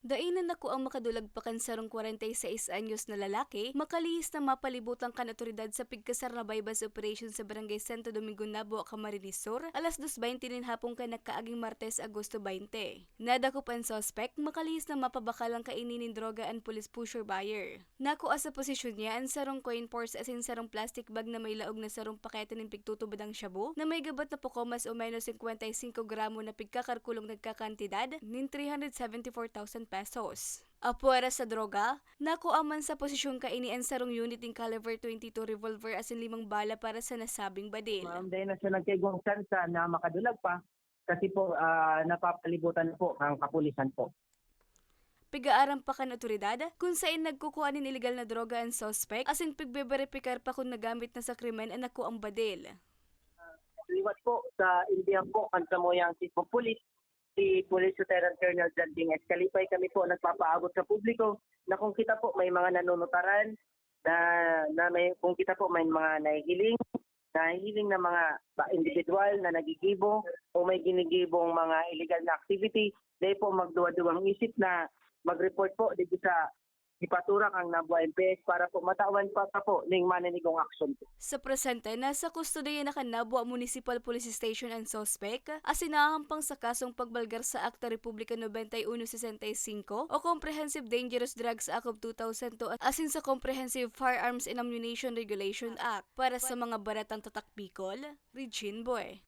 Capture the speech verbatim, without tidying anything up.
Dai na nakuang makadulag pa kan sarong kwarenta y seis anyos na lalaki, makalihis na mapalibutan kan otoridad sa pigkasar na buy-bust operation sa Barangay Santo Domingo, Nabua, Camarines Sur, alas dos bente nin hapon kan nakaaging Martes, Agosto bente. Nadakop an suspek, makalihis na mapabakal an kaini nin droga an police pusher buyer. Nakua sa posisyon niya an sarong coin purse asin sarong plastic bag na may laog na sarong pakete nin pigtutubodang shabu na may gabat na poko mas o menos singkwenta y singko gramo na pigkakalkulong nagkakantidad nin three hundred seventy-four thousand pesos. Apwera sa droga, nakua man sa posisyon kaini an sarong unit nin caliber twenty-two revolver asin limang bala para sa nasabing badil. Ma'am, dahil na siya nagkaigwang tsansa na makadulag pa, kasi po, ah, napapalibutan na po ang kapulisan po. Pig-aaram pa kan otoridad kun saen nagkukua nin ilegal na droga an suspek asin pigbeberipikar pa kun nagamit na sa krimen an nakuang badil. Liwat po sa Indian po, kan samuyang Chief of Police, si Police Lieutenant Colonel John Ding Escalipay, kami po nagpapaabot sa publiko na kung kita po may mga nanunutaran na, na may, kung kita po may mga nahihiling, nahihiling na mga ba, individual na nagigibo o may ginigibong mga illegal na activity, dahil po magduwa-duwang isip na mag-report po dito sa Ipaturak ang Nabua M P S para po matawan pa, pa po ning maninigong aksyon po. Sa presente, nasa kustodiya na kan Nabua Municipal Police Station an suspek, asin nahahampang sa kasong pagbalgar sa Akta Republika nobenta y uno sesenta y singko o Comprehensive Dangerous Drugs Act of two thousand two asin sa Comprehensive Firearms and Ammunition Regulation Act. Para sa mga baretang tatak Bicol, Regine Boy.